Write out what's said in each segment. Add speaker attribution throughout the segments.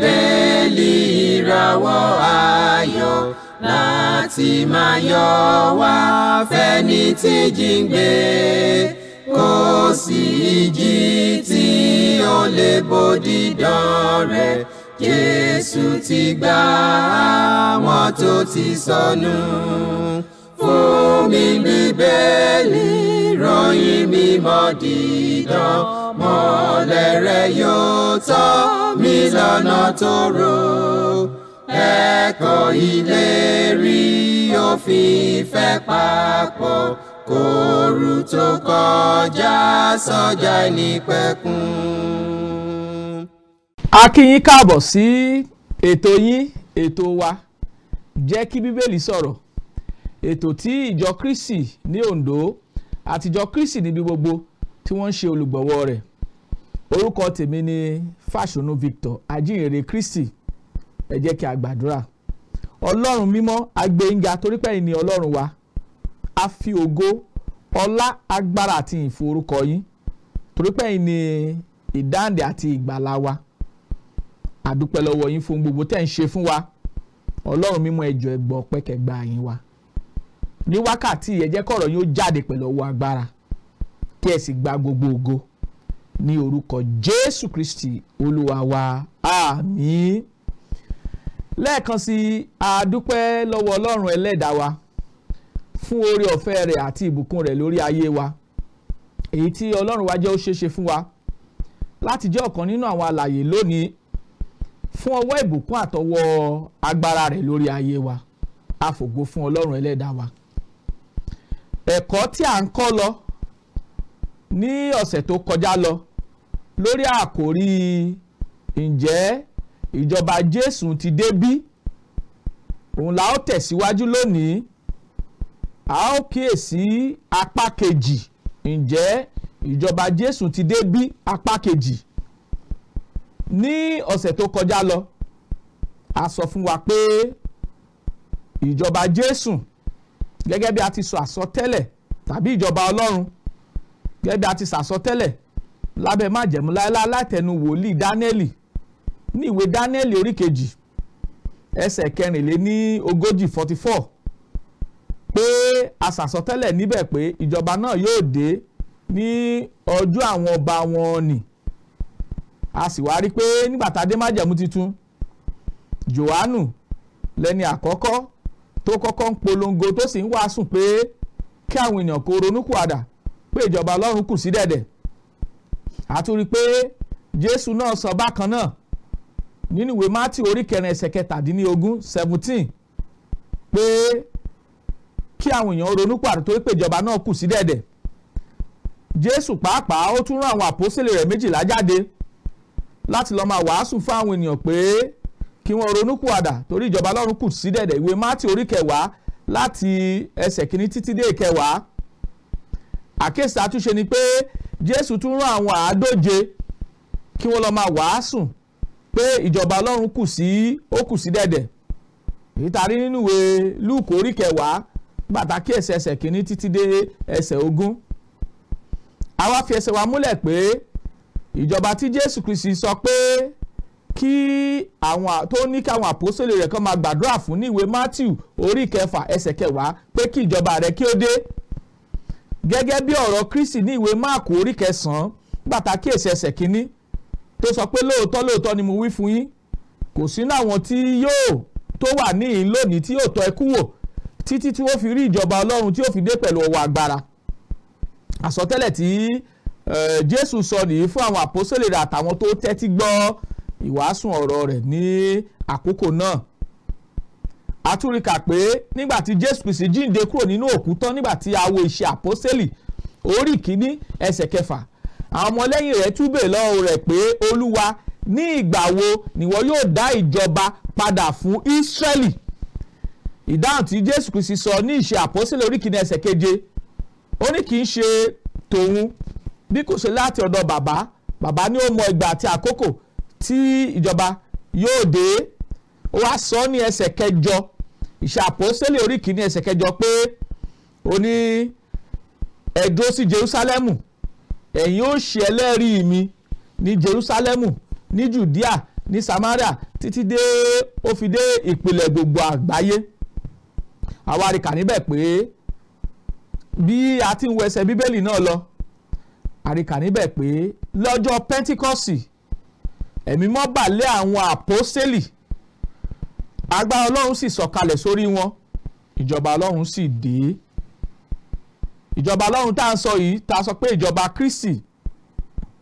Speaker 1: Bíbélì, ìràwọ̀ ayọ̀ láti máa yọ wá fẹ́ni tí jíǹgbé. Kò sí ìjì tí ó lè bòdì dán rẹ̀. Jésù ti gbà àwọn tó ti sọnù. Fún mi Bíbélì, ròyìn mímọ́ dídán, mọ́lẹ̀ rẹ̀ yóò tọ́ mi lọ́nà tó rò. Ẹ̀kọ́ ìlérí òfin ìfẹ́ papọ̀ kóoru tó kọjá sọ́jà ìnípẹ̀kun.
Speaker 2: A kí yín káàbọ̀ sí ètò yín, ètò wa, Jẹ́ kí Bíbélì Sọ̀rọ̀, ètò tí ìjọ Kristi ní Ondo àti ìjọ Kristi níbi gbogbo tí wọ́n ń ṣe olùgbọ̀wọ́ rẹ̀. Orúkọ tèmi ni Fàṣọnù Victor, ajínrere Kristi. Ẹ jẹ́ kí a gbàdúrà. Ọlọ́run mímọ́, agbẹ́yìnga, torí pé ẹ̀yin ni Ọlọ́run wa. A fi ògo, ọlá, agbára àti ìyìn fún orúkọ yín, torí pé ẹ̀yin ni ìdáǹdè àti ìgbàlà wa. A dúpẹ́ lọ́wọ́ yín fún gbogbo tẹ́ ń ṣe fún wa. Ọlọ́run mímọ́, ẹ jọ̀ọ́, ẹ gbọ́ ọpẹ́, kẹ́ gba ìyìn wa ní wákàtí. Ẹ jẹ́ kọ́rọ̀ yín ó jáde pẹ̀lú ọwọ́ agbára, kí ẹ sì gba gbogbo ògo ní orúkọ Jésù Kristi Olúwa wa, àmín. Lẹ́ẹ̀kan sí, a dúpẹ́ lọ́wọ́ Ọlọ́run ẹlẹ́dàá wa fún oore ọ̀fẹ́ rẹ̀ àti ìbùkún rẹ̀ lórí ayé wa, èyí tí Ọlọ́run wa jẹ́ ó ṣeéṣe fún wa láti jẹ́ ọ̀kan nínú àwọn alààyè lónìí, fún ọwọ́ ìbùkún àtọwọ́ agbára rẹ̀ lórí ayé wa. A fògo fún Ọlọ́run ẹlẹ́dàá wa. Ẹ̀kọ́ tí à ń kọ́ lọ ní ọ̀sẹ̀ tó kọjá lọ lórí àkòrí "Ǹjẹ́ ìjọba Jésù ti dé bí?", òun la ó tẹ̀síwájú lónìí. A ó kíyèsí apá kejì, "Ǹjẹ́ ìjọba Jésù ti dé bí?", apá kejì. Ní ọ̀sẹ̀ tó kọjá lọ, a sọ fún wa pé ìjọba Jésù, gẹ́gẹ́ bí a ti sọ àsọtẹ́lẹ̀, tàbí ìjọba Ọlọ́run, gẹ́gẹ́ bí a ti sàsọtẹ́lẹ̀ lábẹ́ májẹ̀mú láéláé látẹnu wòlíì Dánẹ́lì ní ìwé Dánẹ́lì orí 2, ẹsẹ̀ 44, 44, pé a sàsọtẹ́lẹ̀ níbẹ̀ pé ìjọba náà yóò dé ní ọjọ́ àwọn ọba wọn nì. A sì wá rí pé nígbà tá a dé májẹ̀mú titun, Jòhánù lẹ́ni àkọ́kọ́ tó kọ́kọ́ ń polongo, tó sì ń wàásù pé kí àwọn èèyàn kó ronúpìwàdà, pé ìjọba Ọlọ́run kù sí dẹ̀dẹ̀. A tún rí i pé Jésù náà sọ bákan náà nínú ìwé Mátì orí 4, ẹsẹ̀ 17, 17, pé kí àwọn èèyàn ronúpìwàdà torí pé ìjọba náà kù sí dẹ̀dẹ̀. Jésù pàápàá, ó tún rán àwọn àpọ́sítélì rẹ̀ 12 jáde láti lọ́ọ́ máa wàásù fún àwọn ènìyàn pé kí wọ́n ronúpìwàdà torí ìjọba Ọlọ́run kù sí dẹ̀dẹ̀, ìwé Mátì orí 10, láti ẹsẹ̀ 1 títí dé 10. Àkíyèsí àtúnṣe ni pé Jésù tún rán àwọn 50 kí wọ́n lọ́ọ́ máa wàásù pé ìjọba Ọlọ́run kù sí ó kù sí dẹ̀dẹ̀, èyí tá a rí nínú ìwé Lúùkù orí 10, pàtàkì ẹsẹ̀ 1 títí dé ẹsẹ̀ 20. Àwa fi ẹsẹ̀ wa múlẹ̀ pé ìjọba tí Jésù Kristi sọ pé kí àwọn tó ní káwọn àpòsílẹ̀ rẹ̀ kan máa gbàdúrà fún ní ìwé Matthew orí 6, ẹsẹ̀ 10, pé kí ìjọba rẹ̀ kí ó dé, gẹ́gẹ́ bí ọ̀rọ̀ Kristi ní ìwé Máàkù orí 9, pàtàkì ẹsẹ̀ 1, tó sọ pé, "Lóòótọ́ lóòótọ́ ni mo wí fún yín, kò sínú àwọn tí yóò tó wà níhìn lónìí tí yóò tọ́ ikú wò títí tí wọ́n fi rí ìjọba Ọlọ́run tí yóò fi dé pẹ̀lú ọwọ́ agbára." Àsọtẹ́lẹ̀ tí Jésù sọ nìyí fún àwọn àpọ́sítélì rẹ̀ àtàwọn tó tẹ́tí gbọ́ ìwàásù ọ̀rọ̀ rẹ̀ ní àkókò náà. A tún rí kà pé nígbà tí Jésù Kristi jíǹde kúrò nínú òkú tán, nígbà tí a wo Iṣẹ́ Àpọ́sítélì orí 1, ẹsẹ̀ 6, àwọn ọmọlẹ́yìn rẹ̀ tún béèrè lọ́wọ́ rẹ̀ pé, "Olúwa, ní ìgbà wo nìwọ yóò dá ìjọba padà fún Ísírẹ́lì?" Ìdáhùn tí Jésù Kristi sọ ní Ìṣe Àpọ́sítélì orí 1, ẹsẹ̀ 7, ó ní kì í ṣe tòun bí kò ṣe láti ọ̀dọ̀ bàbá. Bàbá ní ó mọ ìgbà àti àkókò tí ìjọba yóò dé. Ó wá sọ ní ẹsẹ̀ 8, Ìṣe Àpọ́sítélì orí 1, ẹsẹ̀ 8, pé ó ní, "Ẹ dúró sí Jerúsálẹ́mù, ẹ̀yin ó ṣe ẹlẹ́rìí mi ní Jerúsálẹ́mù, ní Jùdíà, ní Samaria, títí dé ó fi dé ìpìlẹ̀ gbogbo àgbáyé. Àwa rí kà níbẹ̀ pé bí a ti ń wo ẹsẹ̀ Bíbélì náà lọ, a rí kà níbẹ̀ pé lọ́jọ́ Pẹ́ńtíkọ́sì, Ẹ̀mí Mímọ́ bà lé àwọn àpọ́sẹ́lì, agbára Ọlọ́run sì sọ̀kalẹ̀ sórí wọn, ìjọba Ọlọ́run sì dé. Ìjọba Ọlọ́run tá à ń sọ yìí, tá a sọ pé ìjọba Kristi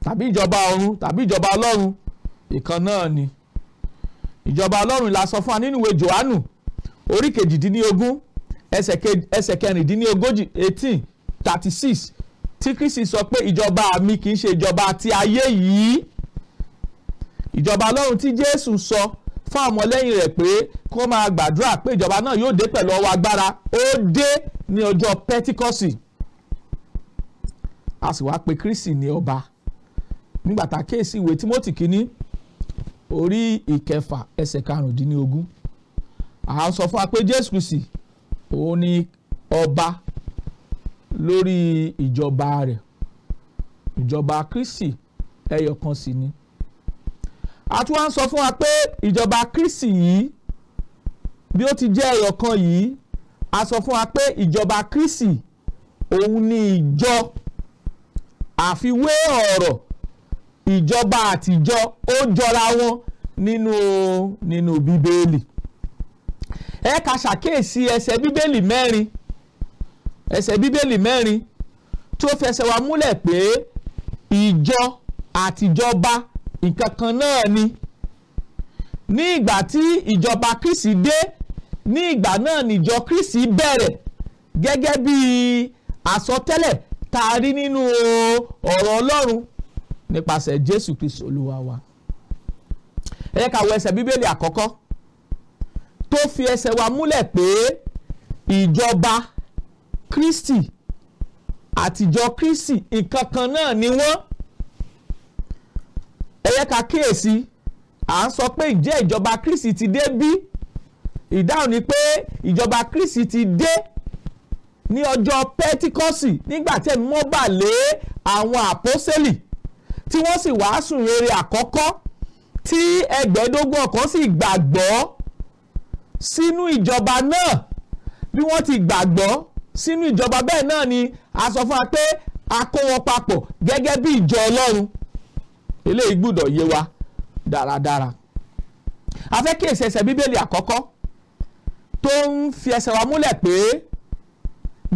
Speaker 2: tàbí ìjọba ọ̀run tàbí ìjọba Ọlọ́run, ìkan náà ni. Ìjọba Ọlọ́run la sọ fún wa nínú ìwé Jòhánù orí 18, ẹsẹ̀ 36, 18:36, tí Kristi sọ pé ìjọba mi kì í ṣe ìjọba ti ayé yìí. Ìjọba Ọlọ́run tí Jésù sọ fún àwọn ọmọlẹ́yìn rẹ̀ pé kó máa gbàdúrà pé ìjọba náà yóò dé pẹ̀lú ọwọ́ agbára, ó dé ní ọjọ́ Pẹ́tíkọ́sì. A sì wá pé Kristi ní ọba nígbà tá a kíyèsí ìwé Tímótì kínní orí 6, ẹsẹ̀ 15. À ń sọ fún wa pé Jésù Kristi òun ni ọba lórí ìjọba rẹ̀. Ìjọba Kristi ẹyọ kan sì ni. A tún wá ń sọ fún wa pé ìjọba Kristi yìí, bí ó ti jẹ́ ẹyọ kan yìí, a sọ fún wa pé ìjọba Kristi òun ni ìjọ. Àfiwé ọ̀rọ̀ ìjọba àtijọ́ ó jọra wọn nínú Bíbélì. Ẹ ká ṣàkíyèsí ẹsẹ̀ Bíbélì mẹ́rin tó fẹsẹ̀ wa múlẹ̀ pé ìjọ àtijọba nǹkan kan náà ni. Ní ìgbà tí ìjọba Kristi dé, ní ìgbà náà níjọ Kristi bẹ̀rẹ̀, gẹ́gẹ́ bí àsọtẹ́lẹ̀ tá a rí nínú ọ̀rọ̀ Ọlọ́run nípasẹ̀ Jésù Kristi Olúwa wa. Ẹ ká wo ẹsẹ̀ Bíbélì àkọ́kọ́ tó fi ẹsẹ̀ wa múlẹ̀ pé ìjọba Kristi àtijọ́ Kristi nǹkan kan náà ni wọ́n. Ẹ yẹ ká kíyèsí, à ń sọ pé ǹjẹ́ ìjọba Kristi ti dé bí? Ìdáhùn ni pé ìjọba Kristi ti dé ní ọjọ́ Pẹ́tíkọ́sì, nígbà tí Ẹ̀mí Mímọ́ bà lé àwọn àpọ́sẹ́lì, tí wọ́n sì wàásù rere àkọ́kọ́, tí 1,500 ọkàn sì gbàgbọ́ sínú ìjọba náà. Bí wọ́n ti gbàgbọ́ sínú ìjọba, bẹ́ẹ̀ náà ni a sọ fún wa pé a kó wọn papọ̀ gẹ́gẹ́ bí ìjọ Ọlọ́run. Eléyìí gbọ́dọ̀ yé wa dáradára. A fẹ́ kíyèsí ẹsẹ̀ Bíbélì àkọ́kọ́ tó ń fi ẹsẹ̀ wa múlẹ̀ pé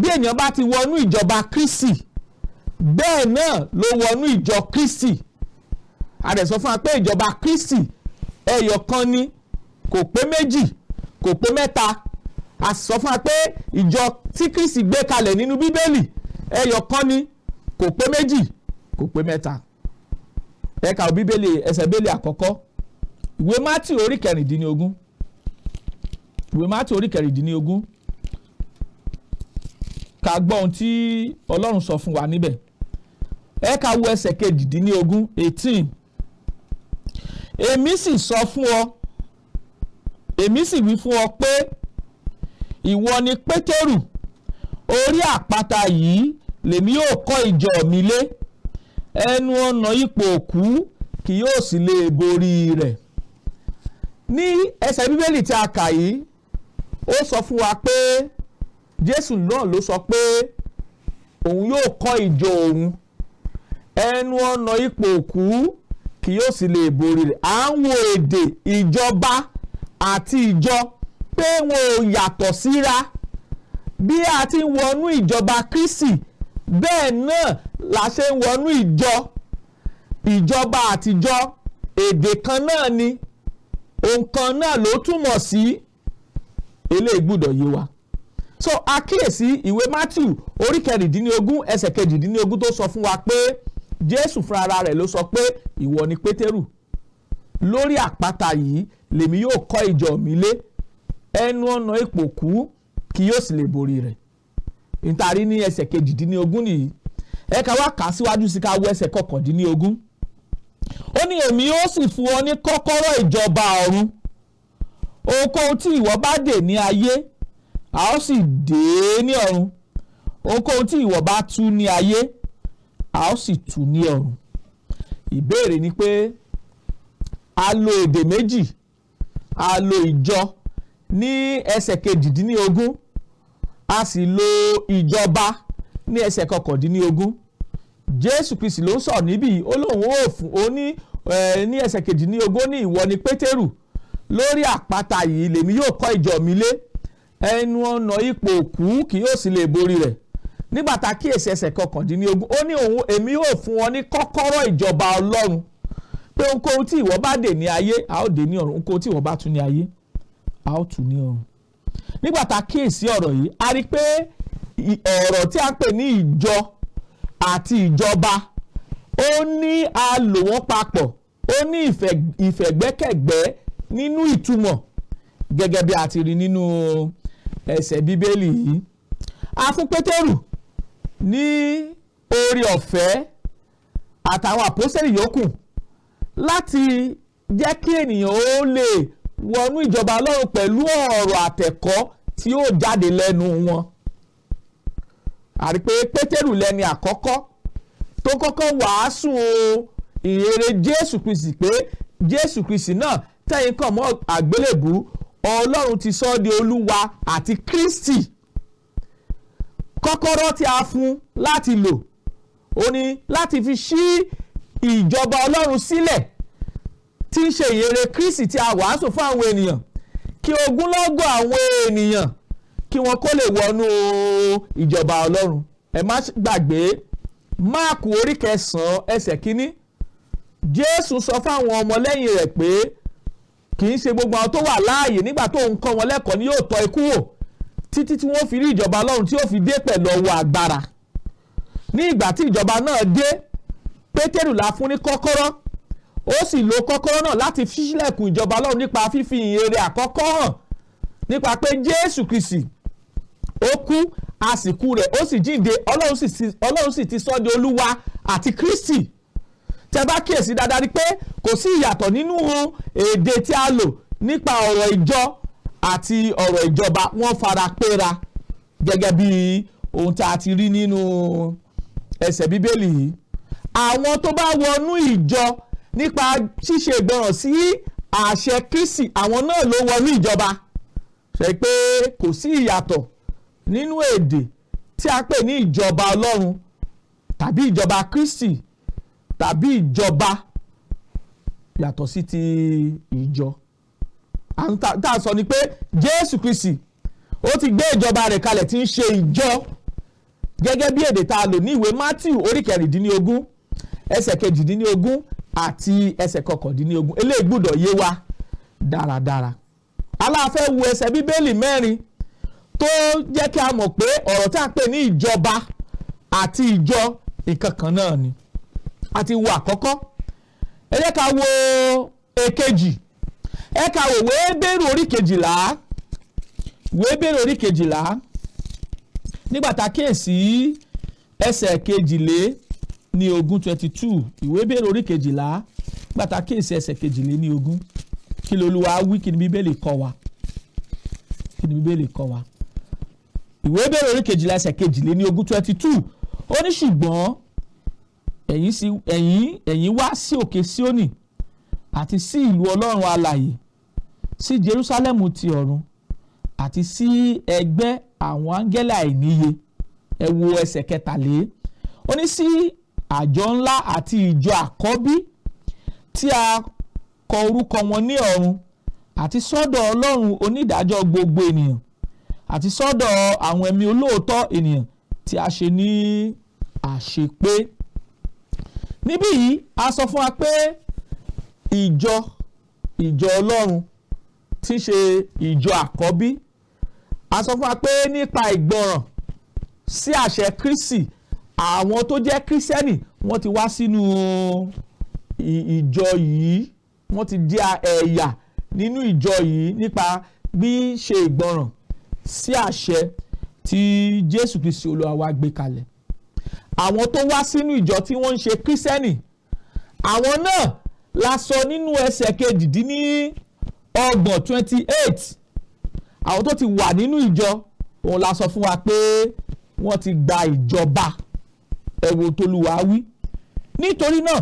Speaker 2: bí ènìyàn bá ti wọnú ìjọba Kristi, bẹ́ẹ̀ náà ló wọnú ìjọ Kristi. A dẹ̀ sọ fún wa pé ìjọba Kristi ẹyọ kan ni, kò pé méjì, kò pé mẹ́ta. A sọ fún wa pé ìjọ tí Kristi gbé kalẹ̀ nínú Bíbélì ẹyọ kan ni, kò pé méjì, kò pé mẹ́ta. Ẹ ka Bíbélì, ẹsẹ̀ Bíbélì àkọ́kọ́, ìwé Mátì orí 16, ìwé Mátì orí 16, ká gbọ́ ohun tí Ọlọ́run sọ fún wa níbẹ̀. Ẹ ká wo ẹsẹ̀ 18, 18. Èmi sì sọ fún ọ, èmi sì wí fún ọ pé ìwọ ni Pétérù, orí àpáta yìí lèmi yóò kọ́ ìjọ mi lé, ẹnu ọ̀nà ipò òkú kì yóò sì lè borí rẹ̀. Ní ẹsẹ̀ Bíbélì tí a kà yìí, ó sọ fún wa pé Jésù náà ló sọ pé òun yóò kọ́ ìjọ òun, ẹnu ọ̀nà ipò òkú kì yóò sì lè borí rẹ̀. À ń wo èdè ìjọba àti ìjọ pé wọn ò yàtọ̀ síra. Bí a ti ń wọnú ìjọba Kristi, bẹ́ẹ̀ náà la ṣe ń wọnú ìjọ. Ìjọba àtijọ́, èdè kan náà ni, ohun kan náà ló túmọ̀ sí. Eléyìí gbọ́dọ̀ yé wa. So àkíyèsí ìwé Matthew orí 16, ẹsẹ̀ 18, tó sọ fún wa pé Jésù fúnra rẹ̀ ló sọ pé ìwọ ni Pétérù, lórí àpáta yìí lèmi yóò kọ́ ìjọ mi lé, ẹnu ọ̀nà ipò kú kì yóò sì lè borí rẹ̀. Ìtàrí ní ẹsẹ̀ 18 nìyí. Ẹ ká wá kà á síwájú sí, ká wọ ẹsẹ̀ 19. Ó ní, èmi ó sì fún ọ ní kọ́kọ́rọ́ ìjọba ọ̀run. Ohunkóhun tí ìwọ bá dè ní ayé, a ó sì dè é ní ọ̀run. Ohunkóhun tí ìwọ bá tú ní ayé, a ó sì tú ní ọ̀run. Ìbéèrè ni pé A lo èdè méjì. A lo ìjọ ní ẹsẹ̀ 18, a sì lo ìjọba ní ẹsẹ̀ 19. Jésù Kristi ló ń sọ̀rọ̀ níbí. Ó lóun ó fún ó ní ní ẹsẹ̀ 18 ní, "Ìwọ ni Pétérù, lórí àpáta yìí lèmi yóò kọ́ ìjọ mi lé, ẹnu ọ̀nà ipò òkú kì yóò sì lè borí rẹ̀." Nígbà tá a kíyèsí ẹsẹ̀ 19, ó ní òun èmi yóò fún ọ ní kọ́kọ́rọ́ ìjọba Ọlọ́run, pé ohunkóhun tí ìwọ bá dè ní ayé, a ó dè ní ọ̀run, ohunkóhun tí ìwọ bá tú ní ayé, a ó tú ní ọ̀run. Nígbà tá a kíyèsí ọ̀rọ̀ yìí, a rí i pé ọ̀rọ̀ tí a ń pè ní ìjọ àti ìjọba, ó ní a lò wọ́n papọ̀, ó ní ìfẹ̀gbẹ́kẹ̀gbẹ́ nínú ìtumọ̀, gẹ́gẹ́ bí a ti rí nínú ẹsẹ̀ Bíbélì yìí. A fún Pétérù ní oore ọ̀fẹ́ àtàwọn àpọ́sẹ̀lì yòókù láti jẹ́ kí ènìyàn ó lè wọnú ìjọba Ọlọ́run pẹ̀lú ọ̀rọ̀ àtẹ̀kọ́ tí ó jáde lẹ́nu wọn. Àrí pé Pétérù lẹ́ni àkọ́kọ́ tó kọ́kọ́ wàásù ìhìnrere Jésù Kristi, pé Jésù Kristi náà tẹ̀yìn kàn mọ́ àgbélébù, Ọlọ́run ti sọ ọ́ di Olúwa àti Kristi. Kọ́kọ́rọ́ tí a fún láti lò ó ní láti fi ṣí ìjọba Ọlọ́run sílẹ̀, tí ń ṣe ìhìnrere Kristi tí a wàásù fún àwọn ènìyàn, kí ogunlọ́gọ̀ àwọn ènìyàn kí wọ́n kó lè wọnú ìjọba Ọlọ́run. Ẹ má gbàgbé Máàkù orí 9 ẹsẹ̀ 1. Jésù sọ fáwọn ọmọlẹ́yìn rẹ̀ pé kì í ṣe gbogbo àwọn tó wà láàyè nígbà tó ń kọ́ wọn lẹ́kọ̀ọ́ ni yóò tọ́ ikú wò títí tí wọ́n fi rí ìjọba Ọlọ́run tí yóò fi dé pẹ̀lú ọwọ́ agbára. Ní ìgbà tí ìjọba náà dé, Pétérù la fún ní kọ́kọ́rọ́, ó sì lo kọ́kọ́rọ́ náà láti ṣílẹ̀kùn ìjọba Ọlọ́run nípa fífi ìhìnrere àkọ́kọ́ hàn, nípa pé Jésù Kristi ó kú, àsìkò rẹ̀ ó sì jíǹde, Ọlọ́run sì ti sọ di Olúwa àti Kristi. Tẹ́ bá kíyèsí dáadáa ni pé kò sí ìyàtọ̀ nínú èdè tí a lò nípa ọ̀rọ̀ ìjọ àti ọ̀rọ̀ ìjọba. Wọ́n fara péra gẹ́gẹ́ bí ohun tí a ti rí nínú ẹsẹ̀ Bíbélì yìí. Àwọn tó bá wọnú ìjọ nípa ṣíṣe ìgbọràn sí àṣẹ Kristi, àwọn náà ló wọnú ìjọba. Ṣe pé kò sí ìyàtọ̀ nínú èdè tí a pè ní ìjọba Ọlọ́run tàbí ìjọba Kristi tàbí ìjọba yàtọ̀ sí ti ìjọ. Tá a sọ ni pé Jésù Kristi ó ti gbé ìjọba rẹ̀ kalẹ̀ tí ń ṣe ìjọ, gẹ́gẹ́ bí èdè tá a lò ní ìwé Matthew orí 16 ẹsẹ̀ 18 àti ẹsẹ̀ 19. Eléyìí gbọ́dọ̀ yé wa dáradára. Aláfẹ́ wo ẹsẹ̀ Bíbélì mẹ́rin tó jẹ́ kí a mọ̀ pé ọ̀rọ̀ tí a pè ní ìjọba àti ìjọ, nǹkan kan náà ni. Àti wo àkọ́kọ́, ẹ jẹ́ ká wo èkejì. Ẹ ká wo ìwé Hébérù orí 12. Ìwé Hébérù orí 12, nígbà tá a kíyèsí ẹsẹ̀ 22, 22. Ìwé Hébérù orí 12, nígbà tá a kíyèsí ẹsẹ̀ 22, kí lolúwa wí? Kí ni Bíbélì kọ́ wa? Kí ni Bíbélì kọ́ wa? Ìwé Hébérù orí 12 ẹsẹ̀ 22, 22, ó ní, "Ṣùgbọ́n ẹ̀yin wá sí òkè Síónì àti sí ìlú Ọlọ́run alààyè, sí Jerúsálẹ́mù ti ọ̀run, àti sí ẹgbẹ́ àwọn áńgẹ́lì àìníye." Ẹ wo ẹsẹ̀ 23. Ó ní, "Sí àjọ ńlá àti ìjọ àkọ́bí tí a kọ orúkọ wọn ní ọ̀run, àti sọ́dọ̀ Ọlọ́run onídàájọ́ gbogbo ènìyàn, àti sọ́dọ̀ àwọn ẹ̀mí olóòótọ́ ènìyàn tí a ṣe ní àṣepé." Níbí yìí, a sọ fún wa pé ìjọ Ọlọ́run tí í ṣe ìjọ àkọ́bí, a sọ fún wa pé nípa ìgbọràn sí àṣẹ Kristi, àwọn tó jẹ́ Kírísítẹ́nì wọ́n ti wá sínú ìjọ yìí, wọ́n ti di ẹ̀yà nínú ìjọ yìí nípa gbíṣe ìgbọràn sí àṣẹ tí Jésù Kristi Olúwa wa gbé kalẹ̀. Àwọn tó wá sínú ìjọ tí wọ́n ń ṣe Kírísítẹ́nì, àwọn náà la sọ nínú ẹsẹ̀ 28, 28. Àwọn tó ti wà nínú ìjọ, òun la sọ fún wa pé wọ́n ti gba ìjọba. Ẹ wo tolúwa wí: "Nítorí náà,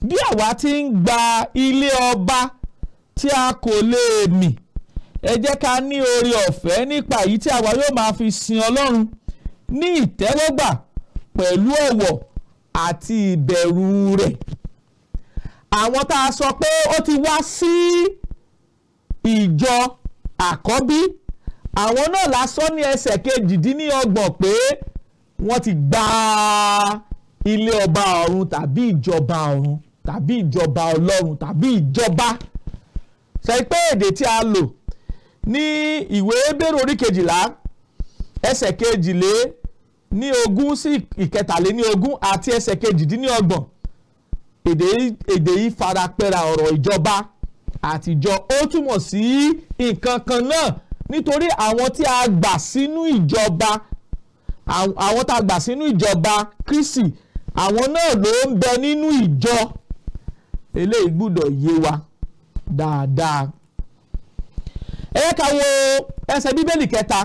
Speaker 2: Bí àwa ti ń gba ilé ọba tí a kò lè mì, ẹ jẹ́ ká ní oore ọ̀fẹ́ nípa èyí tí àwa yóò máa fi sin Ọlọ́run ní ìtẹ́wọ́gbà pẹ̀lú ọ̀wọ̀ àti ìbẹ̀rù rẹ̀. Àwọn tá a sọ pé ó ti wá sí ìjọ àkọ́bí, àwọn náà la sọ ní ẹsẹ̀ 28 pé wọ́n ti gba ilé ọba ọ̀run tàbí ìjọba ọ̀run tàbí ìjọba Ọlọ́run tàbí ìjọba. Ṣe pé èdè tí a lò ní ìwé Hébérù orí 12 ẹsẹ̀ 22 sí 23 àti ẹsẹ̀ 28, èdè yìí farapẹ́ra. Ọ̀rọ̀ ìjọba àtijọ́ ó túmọ̀ sí nǹkan kan náà, nítorí àwọn tí a gbà sínú ìjọba, àwọn tá a gbà sínú ìjọba Kristi, àwọn náà ló ń bẹ nínú ìjọ. Eléyìí gbúdọ̀ yé wa dáadáa. Ẹ yẹ ká wo ẹsẹ̀ Bíbélì kẹta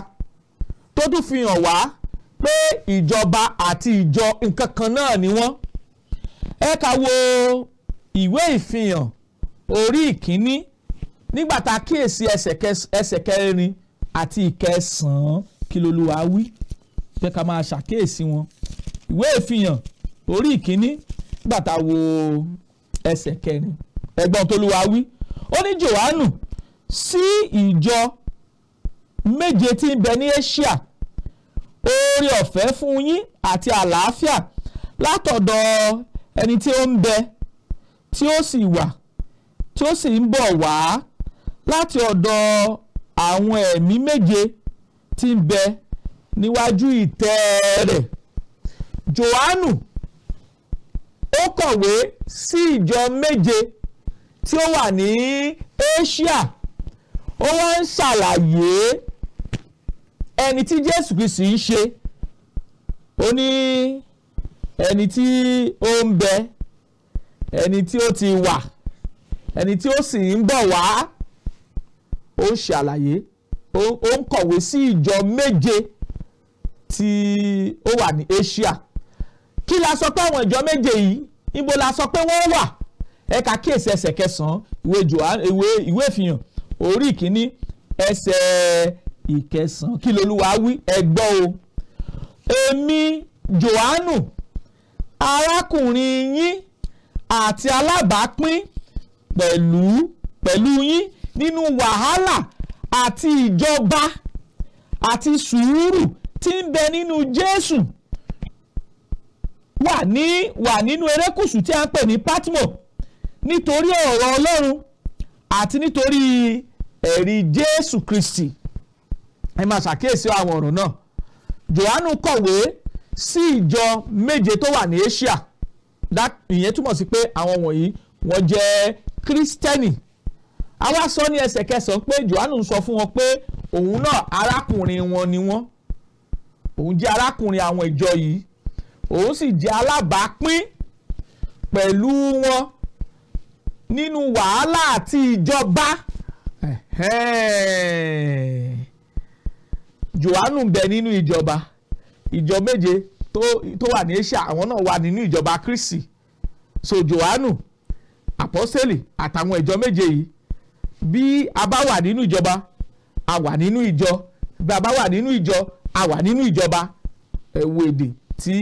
Speaker 2: tó tún fi hàn wá pé ìjọba àti ìjọ, nǹkan kan náà ni wọ́n. Ẹ ká wo ìwé Ìfihàn orí 1, nígbà tá a kíyèsí ẹsẹ̀ 4 àti 9. Kí lolúwa wí? Jẹ́ ká máa ṣàkíyèsí wọn. Ìwé Ìfihàn orí 1, nígbà tá a wo ẹsẹ̀ 4, ẹgbọ́n tolúwa wí. Ó ní, "Jòhánù, sí ìjọ méje tí ń bẹ ní Asia, oore ọ̀fẹ́ fún yín àti àlàáfíà látọ̀dọ̀ ẹni tí ó ń bẹ, tí ó sì wà, tí ó sì ń bọ̀ wá, láti ọ̀dọ̀ àwọn ẹ̀mí méje tí ń bẹ níwájú ìtẹ́ rẹ̀." Jòhánù ó kọ̀wé sí ìjọ méje tí ó wà ní Asia. Ó wá ń ṣàlàyé ẹni tí Jésù Kristi ń ṣe. Ó ní ẹni tí ó ń bẹ, ẹni tí ó ti wà, ẹni tí ó sì ń bọ̀ wá. Ó ń ṣàlàyé, ó ń kọ̀wé sí ìjọ méje tí ó wà ní Asia. Kí la sọ pé àwọn ìjọ méje yìí, níbo la sọ pé wọ́n wà? Ẹ ká kíyèsí ẹsẹ̀ 9, ìwé Jòhánù, ìwé Ìfihàn orí 1, ẹsẹ̀ 9. Kí lolúwa wí? Ẹ gbọ́ o. "Èmi Jòhánù, arákùnrin yín àti alábàápín pẹ̀lú yín nínú wàhálà àti ìjọba àti sùúrù tí ń bẹ nínú Jésù, wà nínú erékùṣù tí a ń pè ní Patmo nítorí ọ̀rọ̀ Ọlọ́run àti nítorí ẹ̀rí Jésù Kristi." Ẹ máa ṣàkíyèsí àwọn ọ̀rọ̀ náà. Jòhánù kọ̀wé sí ìjọ méje tó wà ní Asia. Ìyẹn túmọ̀ sí pé àwọn wọ̀nyí, wọ́n jẹ́ Kírísítẹ́nì. Àwa sọ ní ẹsẹ̀ 9 pé Jòhánù sọ fún wọn pé òun náà, arákùnrin wọn ni wọ́n. Òun jẹ́ arákùnrin àwọn ìjọ yìí, òun sì jẹ́ alábàápín pẹ̀lú wọn nínú wàhálà àti ìjọba. Jòhánù ń bẹ nínú ìjọba. Ìjọ méje tó wà ní Asia, àwọn náà wà nínú ìjọba Kristi. So Jòhánù àpọ́sẹ̀lì àtàwọn ìjọ méje yìí, bí a bá wà nínú ìjọba, a wà nínú ìjọ. Bí a bá wà nínú ìjọ, a wà nínú ìjọba. Ẹ wo èdè tí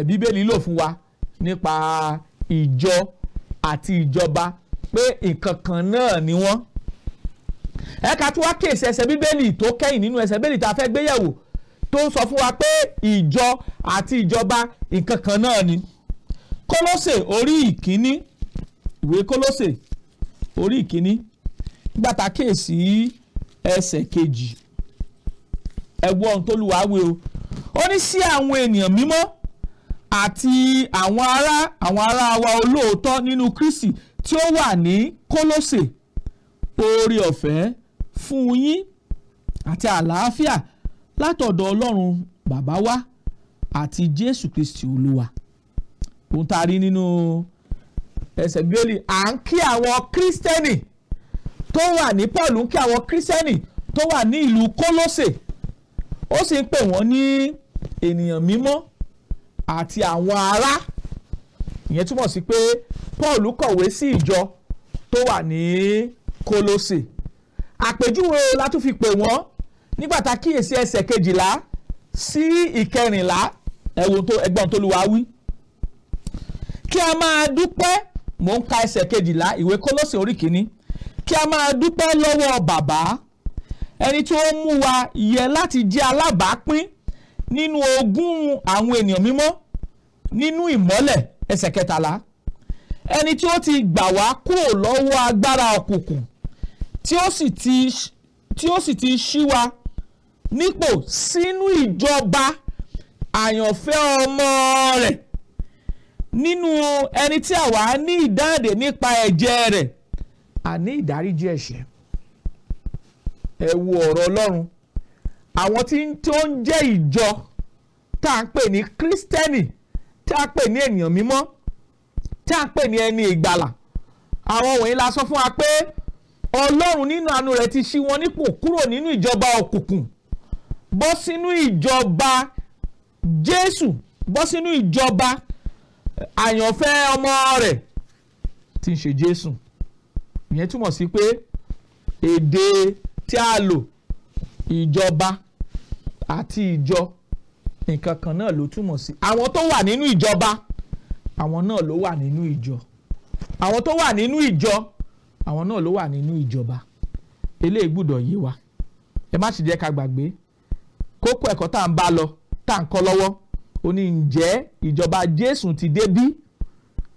Speaker 2: Bíbélì lò fún wa nípa ìjọ àti ìjọba, pé nǹkan kan náà ni wọ́n. Ẹ̀ka tí wàá kíyèsí ẹsẹ̀ Bíbélì tó kẹ́yìn nínú ẹsẹ̀ Bíbélì tá a fẹ́ gbéyẹ̀wò tó ń sọ fún wa pé ìjọ àti ìjọba, nǹkan kan náà ni: Kólósè orí 1. Ìwé Kólósè orí 1, nígbà tá a kíyèsí ẹsẹ̀ 2, ẹ gbọ́ ohun t'Olúwa wí o. Ó ní, "Sí àwọn ènìyàn mímọ́ àti àwọn ará wa olóòótọ́ nínú Kristi tí ó wà ní Kólósè, oore ọ̀fẹ́ fún yín àti àlàáfíà látọ̀dọ̀ Ọlọ́run Bàbá wa àti Jésù Kristi Olúwa." Ohun tá a rí nínú ẹsẹ̀ Bíbélì, à ń kí àwọn Kírísítẹ́nì tó wà ní, Paul ń kí àwọn Kírísítẹ́nì tó wà ní ìlú Kólósè, ó sì ń pè wọ́n ní ènìyàn mímọ́ àti àwọn ará. Ìyẹn túmọ̀ sí pé Paul kọ̀wé sí ìjọ tó wà ní Kólósè. Àpèjúwe la tún fi pè wọ́n nígbà tá a kíyèsí ẹsẹ̀ 12 sí 14. Ẹ̀wọ̀n tó ẹgbọ́n tó lu wa wí. Kí a máa dúpẹ́, mò ń ka ẹsẹ̀ 12 ìwé Kólósè orí 1. Kí a máa dúpẹ́ lọ́wọ́ Bàbá, ẹni tí ó mú wa yẹ láti jẹ́ alábàápín nínú ogún àwọn ènìyàn mímọ́ nínú ìmọ́lẹ̀. Ẹsẹ̀ 13, ẹni tí ó ti gbà wá kúrò lọ́wọ́ agbára òkùnkùn, tí ó sì ti ṣí wa nípò sínú ìjọba àyànfẹ́ ọmọ rẹ̀, nínú ẹni tí àwa ní ìdáǹdè nípa ẹ̀jẹ̀ rẹ̀, àní ìdáríjì ẹ̀ṣẹ̀. Ẹ wo ọ̀rọ̀ Ọlọ́run. Àwọn tí ó ń jẹ́ ìjọ tá à ń pè ní Kírísítẹ́nì, tí a pè ní ènìyàn mímọ́, tí a pè ní ẹni ìgbàlà, àwọn wọ̀nyí la sọ fún wa pé Ọlọ́run nínú àánú rẹ̀ ti ṣí wọn nípò kúrò nínú ìjọba òkùnkùn bọ́ sínú ìjọba Jésù, bọ́ sínú ìjọba àyànfẹ́ ọmọ rẹ̀ tí ń ṣe Jésù. Ìyẹn túmọ̀ sí pé èdè tí a lò, ìjọba àti ìjọ, nǹkan kan náà ló túmọ̀ sí. Àwọn tó wà nínú ìjọba, àwọn náà ló wà nínú ìjọ. Àwọn tó wà nínú ìjọ, àwọn náà ló wà nínú ìjọba. Eléyìí gbọ́dọ̀ yé wa. Ẹ má sì jẹ́ ká gbàgbé kókó ẹ̀kọ́ tá à ń bá lọ, tá à ń kọ́ lọ́wọ́. Ó ní, ǹjẹ́ ìjọba Jésù ti dé bí?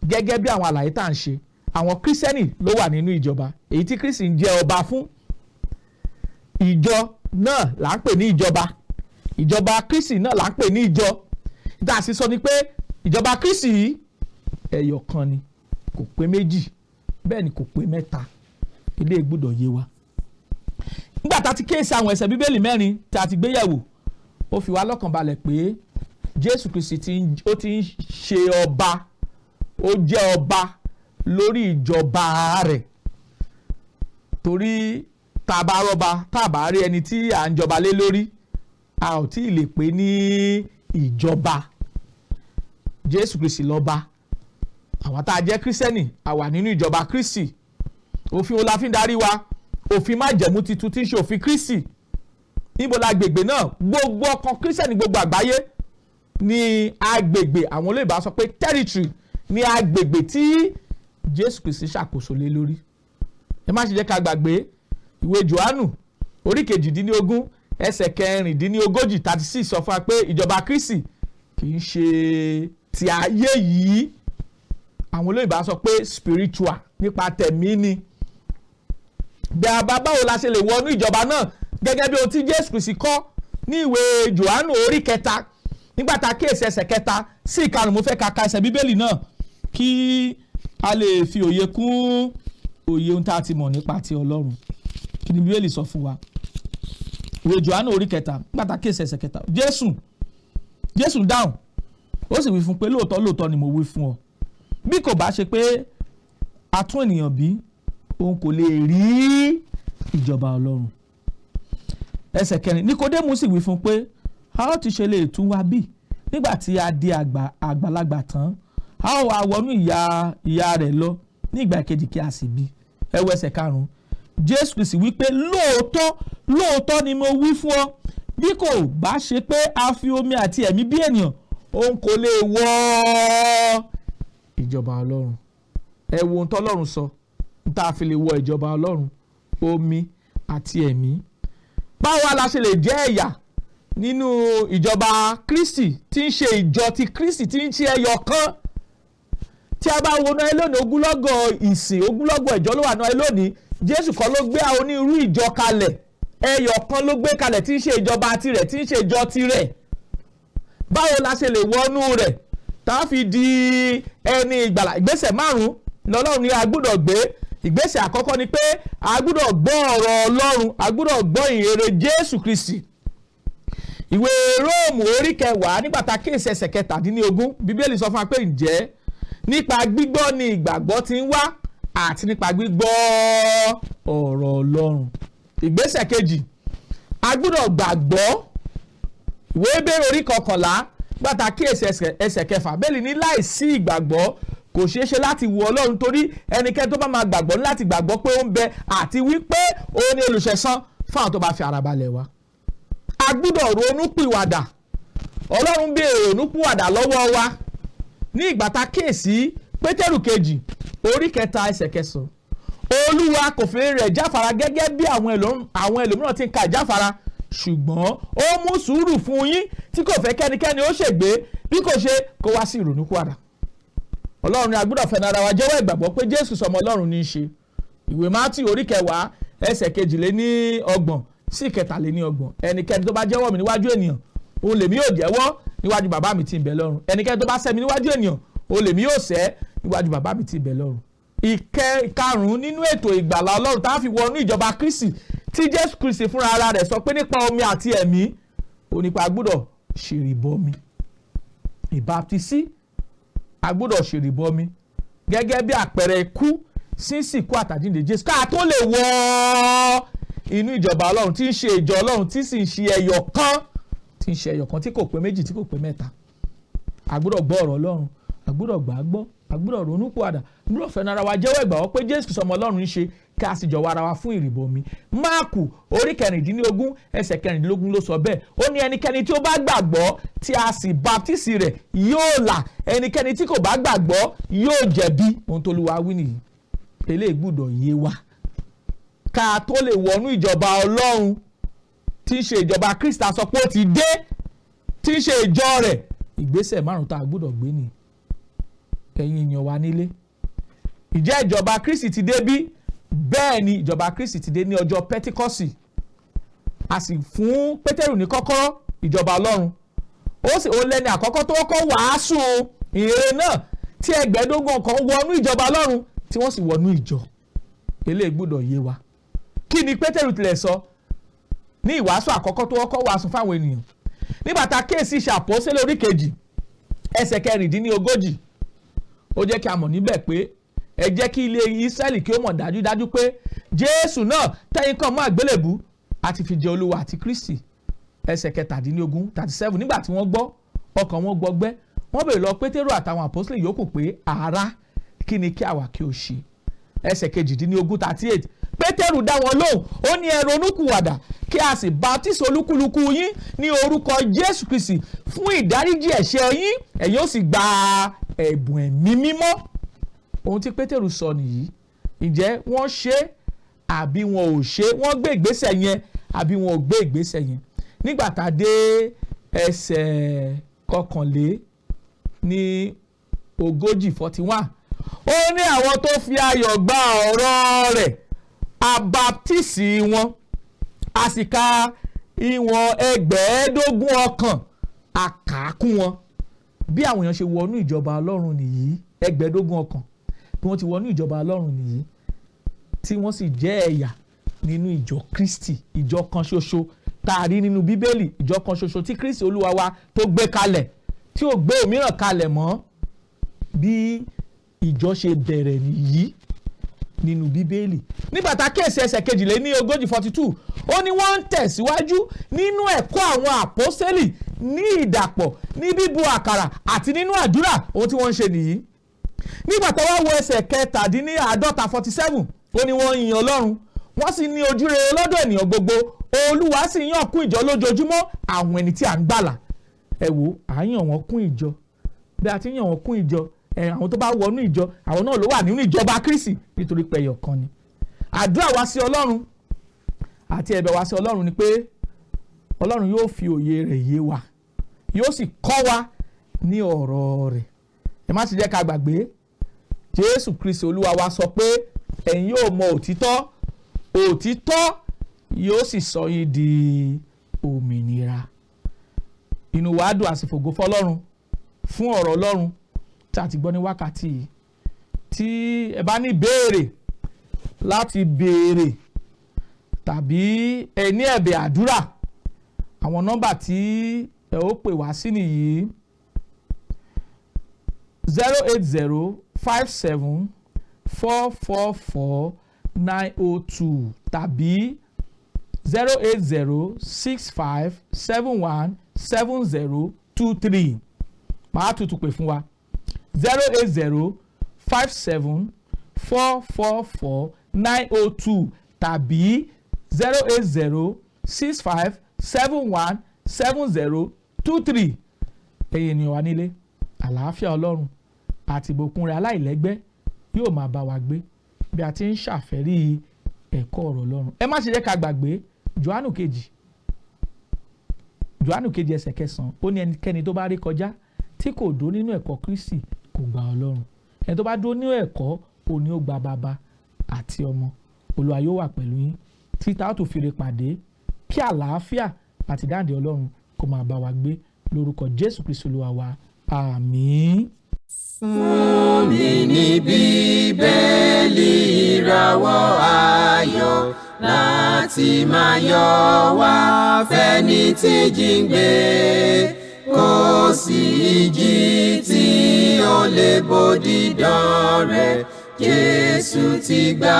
Speaker 2: Gẹ́gẹ́ bí àwọn àlàyé tá à ń ṣe, àwọn Kírísítẹ́nì ló wà nínú ìjọba èyí tí Kristi ń jẹ́ ọba fún. Ìjọ náà là ń pè ní ìjọba. Ìjọba Kristi náà là ń pè ní ìjọ. Tá a sì sọ ni pé ìjọba Kristi yìí, ẹyọ kan ni, kò pé méjì, bẹ́ẹ̀ ni kò pé mẹ́ta. Eléyìí gbọ́dọ̀ yé wa. Nígbà tá a ti kíyèsí àwọn ẹsẹ̀ Bíbélì mẹ́rin tí a ti gbé yẹ̀wò, ó fi wá lọ́kàn balẹ̀ pé Jésù Kristi ó ti ń ṣe ọba, ó jẹ́ ọba lórí ìjọba rẹ̀, torí tá a bá rọ́ba, tá a bá rí ẹni tí à ń jọba lé lórí, a ò tí ì lè pè ní ìjọba. Jésù Kristi lọ́ba. Àwọn tá a jẹ́ Kírísítẹ́nì, a wà nínú ìjọba Kristi. Òfin wo la fi ń darí wa? Òfin májẹ̀mú titun tí ń ṣe òfin Kristi. Níbo la gbègbè náà? Gbogbo ọkàn Kírísítẹ́nì gbogbo àgbáyé ní agbègbè, àwọn olóyìnbó sọ pé territory, ní agbègbè tí Jésù Kristi ṣàkóso lé lórí. Ẹ má ṣe jẹ́ ká gbàgbé ìwé Jòhánù orí 18 ẹsẹ̀ 36, 36, sọ fún wa pé ìjọba Kristi kì í ṣe ti ayé yìí. Àwọn olóyìnbó sọ pé spiritual, nípa tẹ̀mí ni. Bí a bá, báwo la ṣe lè wọnú ìjọba náà gẹ́gẹ́ bí ohun tí Jésù Kristi kọ́ ní ìwé Jòhánù orí 3, nígbà tá a kíyèsí ẹsẹ̀ 3 sí 5? Mo fẹ́ ka ẹsẹ̀ Bíbélì náà kí a lè fi òye kún òye ohun tá a ti mọ̀ nípa ti Ọlọ́run. Kí ni Bíbélì sọ fún wa? Ìwé Jòhánù orí 3, nígbà tá a kíyèsí ẹsẹ̀ 3. Jésù dáhùn, ó sì wí fún pé, "Lóòótọ́ lóòótọ́ ni mo wí fún ọ, bí kò bá ṣe pé a tún ènìyàn bí, òun kò lè rí ìjọba Ọlọ́run." Ẹsẹ̀ 4, Nikodemu sì wí fún pé, "A ó ti ṣe lè tún wa bí nígbà tí a di àgbàlagbà tán? A ó wá wọnú ìyá ìyá rẹ̀ lọ ní ìgbà kejì kí a sì bí?" Ẹ wo ẹsẹ̀ 5. Jésù Kristi wí pé, "Lóòótọ́ lóòótọ́ ni mo wí fún ọ, bí kò bá ṣe pé a fi omi àti ẹ̀mí bí ènìyàn, òun kò lè wọ ìjọba Ọlọ́run." Ẹ wo ohun tọ́lọ́run sọ n tá a fi lè wọ ìjọba Ọlọ́run: omi àti ẹ̀mí. Báwo la ṣe lè jẹ́ ẹ̀yà nínú ìjọba Kristi tí ń ṣe ìjọ ti Kristi, tí ń ṣe ẹyọ kan? Tí a bá wo náà lónìí, ogúnlọ́gọ̀ ìsìn, ogúnlọ́gọ̀ ìjọ ló wà náà lónìí. Jésù kọ́ ló gbé àwọn onírúurú ìjọ kalẹ̀. Ẹyọ kan ló gbé kalẹ̀ tí ń ṣe ìjọba tirẹ̀, tí ń ṣe ìjọ tirẹ̀. Báwo la ṣe lè wọnú rẹ̀ tá a fi di ẹni ìgbàlà? Ìgbésẹ̀ márùn-ún lọ́lọ́run ni a gbọ́dọ̀ gbé. Ìgbésẹ̀ àkọ́kọ́ ni pé a gbọ́dọ̀ gbọ́ ọ̀rọ̀ Ọlọ́run, a gbọ́dọ̀ gbọ́ ìhìnrere Jésù Kristi. Ìwé Róòmù orí 10, nígbà tá a kíyèsí ẹsẹ̀ 17, Bíbélì sọ fún wa pé, ǹjẹ́ nípa gbígbọ́ ni ìgbàgbọ́ ti ń wá, àti nípa gbígbọ́ ọ̀rọ̀ Ọlọ́run. Ìgbésẹ̀ kejì, a gbọ́dọ̀ gbàgbọ́. Ìwé Hébérù orí 11, nígbà tá a kíyèsí ẹsẹ̀ 6, Bíbélì ní láìsí ìgbàgbọ́ Kò ṣeé ṣe láti wu Ọlọ́run, torí ẹnikẹ́ni tó bá máa gbàgbọ́ ní láti gbàgbọ́ pé ó ń bẹ, àti wípé òun ni olùṣẹ̀san fáwọn tó bá fi ara balẹ̀ wá. A gbúdọ̀ ronú pìwàdà. Ọlọ́run béèrè ronú pìwàdà lọ́wọ́ wa. Ní ìgbà tá kíyèsí Pétérù kejì orí 3 ẹsẹ̀ 9, Olúwa kò fi rẹ̀ jáfara gẹ́gẹ́ bí àwọn ẹlòmíràn ti ń ka ìjáfara, ṣùgbọ́n ó mú sùúrù fún yín, tí kò fẹ́ kẹ́nikẹ́ni ó ṣègbé, bí kò ṣe kó wá sí ìrònúpìwàdà. Ọlọ́run ni a gbọ́dọ̀ fẹ́ràn ara wa jẹ́wọ́ ìgbàgbọ́ pé Jésù sọmọ Ọlọ́run ní í ṣe. Ìwé Mátíù orí 10 ẹsẹ̀ 32 sí 33, ẹnikẹ́ni tó bá jẹ́wọ́ mi níwájú ènìyàn, òun lèmi yóò jẹ́wọ́ níwájú bàbá mi tí ń bẹ lọ́run. Ẹnikẹ́ni tó bá sẹ́ mi níwájú ènìyàn, òun lèmi yóò sẹ́ níwájú bàbá mi tí ń bẹ lọ́run. Ìkarùn-ún nínú ètò ìgbàlà Ọlọ́run tá a fi wọnú ìjọba Kristi, tí Jésù Kristi fúnra ara rẹ̀ sọ pé nípa omi àti ẹ̀mí, ó nípa gbọ́dọ̀ ṣèrìbọmi. Ìbáptísí, a gbọ́dọ̀ ṣèrìbọmi gẹ́gẹ́ bí àpẹẹrẹ ikú sínsìnkú àtàjíǹde Jésù, ká tó lè wọ inú ìjọba Ọlọ́run tí ń ṣe ìjọ Ọlọ́run, tí sì ń ṣe ẹyọ kan, tí ń ṣe ẹyọ kan, tí kò pé méjì, tí kò pé mẹ́ta. A gbọ́dọ̀ gbọ́ ọ̀rọ̀ Ọlọ́run, a gbọ́dọ̀ gbà á gbọ́, a gbọ́dọ̀ ronú pìwàdà, a gbọ́dọ̀ fẹ́ràn ara wa jẹ́wọ́ ìgbàgbọ́ pé Jésù sọmọ Ọlọ́run ń ṣe, kí a sì jọ̀wọ́ ara wa fún ìrìbọmi. Máàkù orí 16 ẹsẹ̀ 16 ló sọ bẹ́ẹ̀. Ó ní ẹnikẹ́ni tí ó bá gbàgbọ́ tí a sì baptisi rẹ̀ yóò là, ẹnikẹ́ni tí kò bá gbàgbọ́ yóò jẹ̀bi. Ohun tó Olúwa wí nìyí. Eléyìí gbọ́dọ̀ yé wa ká tó lè wọnú ìjọba Ọlọ́run tí ń ṣe ìjọba Kristi a sọ pé ó ti dé, tí ń ṣe ìjọ rẹ̀. Ìgbésẹ̀ márùn-ún tá a gbọ́dọ̀ gbé ni. Ẹ̀yin èèyàn wa nílé, ìjẹ́ ìjọba Kristi ti dé bí? Bẹ́ẹ̀ ni, ìjọba Kristi ti dé ní ọjọ́ Pẹ́tíkọ́sì. A sì fún Pétérù ní kọ́kọ́rọ́ ìjọba Ọlọ́run. Ó sì ó lẹ́ni àkọ́kọ́ tó kọ́kọ́ wàásù ìrere náà, tí 25 kan wọnú ìjọba Ọlọ́run, tí wọ́n sì wọnú ìjọ. Eléyìí gbọ́dọ̀ yé wa. Kí ni Pétérù tilẹ̀ sọ ní ìwàásù àkọ́kọ́ tó kọ́kọ́ wàásù fáwọn ènìyàn? Nígbà tá a kíyèsí Ìṣe Àpọ́sítélì orí 2 ẹsẹ̀ 36, ó jẹ́ kí a mọ̀ níbẹ̀ pé ẹ jẹ́ kí ilé Ísírẹ́lì kí ó mọ̀ dájúdájú pé Jésù náà tẹ́yìn kan mọ́ àgbélébù àti fi jẹ Olúwa àti Kristi. Ẹsẹ̀ 37, 37, nígbà tí wọ́n gbọ́, ọkàn wọn gbọgbẹ́, wọ́n béèrè lọ Pétérù àtàwọn àpọ́sítélì yòókù pé, ará, kí ni kí àwa kí ó ṣe? Ẹsẹ̀ 38, 38, Pétérù dá wọn lóhùn, ó ní ẹ ronúkúwàdà, kí a sì baptisi olúkúlùkù yín ní orúkọ Jésù Kristi fún ìdáríjì ẹ̀ṣẹ̀ yín, ẹ̀yin ó sì gba ẹ̀bùn ẹ̀mí mímọ́. Ohun tí Pétérù sọ nìyí. Ǹjẹ́ wọ́n ṣe àbí wọn ò ṣe? Wọ́n gbé ìgbésẹ̀ yẹn àbí wọn ò gbé ìgbésẹ̀ yẹn? Nígbà tá a dé ẹsẹ̀ 41, 41, ó ní àwọn tó fi ayọ̀ gba ọ̀rọ̀ rẹ̀, a baptisi wọn, a sì ka ìwọ̀n 25 ọkàn, a kà á kún wọn. Bí àwọn èèyàn ṣe wọnú ìjọba Ọlọ́run nìyí, 25 ọkàn bí wọ́n ti wọnú ìjọba Ọlọ́run nìyí, tí wọ́n sì jẹ́ ẹ̀yà nínú ìjọ Kristi, ìjọ kan ṣoṣo tá a rí nínú Bíbélì, ìjọ kan ṣoṣo tí Kristi Olúwa wa tó gbé kalẹ̀, tí ò gbé òmíràn kalẹ̀ mọ́. Bí ìjọ ṣe bẹ̀rẹ̀ nìyí nínú Bíbélì. Nígbà tá a kíyèsí ẹsẹ̀ 42, 42, ó ní wọ́n ń tẹ̀síwájú nínú ẹ̀kọ́ àwọn àpọ́sẹ́lì, ní ìdàpọ̀, ní bíbu àkàrà àti nínú àdúrà. Ohun tí wọ́n ń ṣe nìyí. Nígbà tó wá wo ẹsẹ̀ 47, 47, ó ní wọ́n ń yin Ọlọ́run, wọ́n sì ní ojú rere lọ́dọ̀ ènìyàn gbogbo. Olúwa sì yàn kún ìjọ lójoojúmọ́ àwọn ẹni tí à ń gbàlà. Ẹ wò, à ń yàn wọ́n kún ìjọ. Bí a ti yàn wọ́n kún ìjọ, àwọn tó bá wọnú ìjọ, àwọn náà ló wà nínú ìjọba Kristi, nítorí pé ẹyọ kan ni. Àdúrà wa sí Ọlọ́run àti ẹ̀bẹ̀ wa sí Ọlọ́run ni pé Ọlọ́run yóò fi òye rẹ̀ yé wa, yóò sì kọ́ wa ní ọ̀rọ̀ rẹ̀. Ẹ má sì jẹ́ ká gbàgbé, Jésù Kristi Olúwa wa sọ pé ẹ̀yin yóò mọ òtítọ́, òtítọ́ yóò sì sọ yín di òmìnira. Inú wa dùn, àsìfògo fọ́lọ́run fún ọ̀rọ̀ Ọlọ́run tí a ti gbọ́ ní wákàtí yìí. Tí ẹ bá ní béèrè láti béèrè tàbí ẹ ní ẹ̀bẹ̀ àdúrà, àwọn nọ́mbà tí ẹ ó pè wá sí nìyí: 08057444902 tàbí 08065717023. Màá tutù pè fún wa: 080 57444902 tàbí 08065717023. Ẹ̀yin ènìyàn wa nílé, àlàáfíà Ọlọ́run àti ìbùkún rẹ̀ aláìlẹ́gbẹ́ yóò máa bá wa gbé bí a ti ń ṣàfẹ́rí ẹ̀kọ́ ọ̀rọ̀ Ọlọ́run. Ẹ má ṣe jẹ́ ká gbàgbé Jòhánù kejì, Jòhánù kejì ẹsẹ̀ 9. Ó ní ẹnikẹ́ni tó bá rí kọjá tí kò dó nínú ẹ̀kọ́ Kristi kò gba Ọlọ́run. Ẹni tó bá dó nínú ẹ̀kọ́ òun ni ó gba Bàbá àti Ọmọ. Olúwa yóò wà pẹ̀lú yín tí tá a tó fi re pàdé. Kí àlàáfíà àti dáǹdè Ọlọ́run kó máa bá wa gbé lórúkọ Jésù Kristi Olúwa wa. Àmín.
Speaker 1: Fún mi ní Bíbélì, ìràwọ̀ ayọ̀ láti máa yọ wá fẹ́ni tí jíǹgbé. Kò sí ìjì tí ó lè bòdì dán rẹ̀. Jésù ti gbà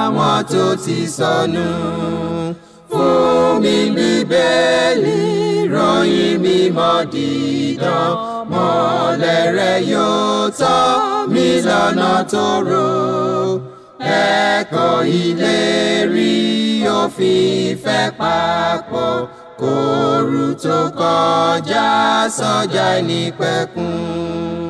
Speaker 1: àwọn tó ti sọnù. Fún mi Bíbélì, ròyìn mímọ́ dídán, mọ́lẹ̀ rẹ̀ yóò tọ́ mi lọ́nà tó rò. Ẹ̀kọ́ ìlérí òfin ìfẹ́ papọ̀ kóoru tó kọjá sọ́jà nípẹ̀kun.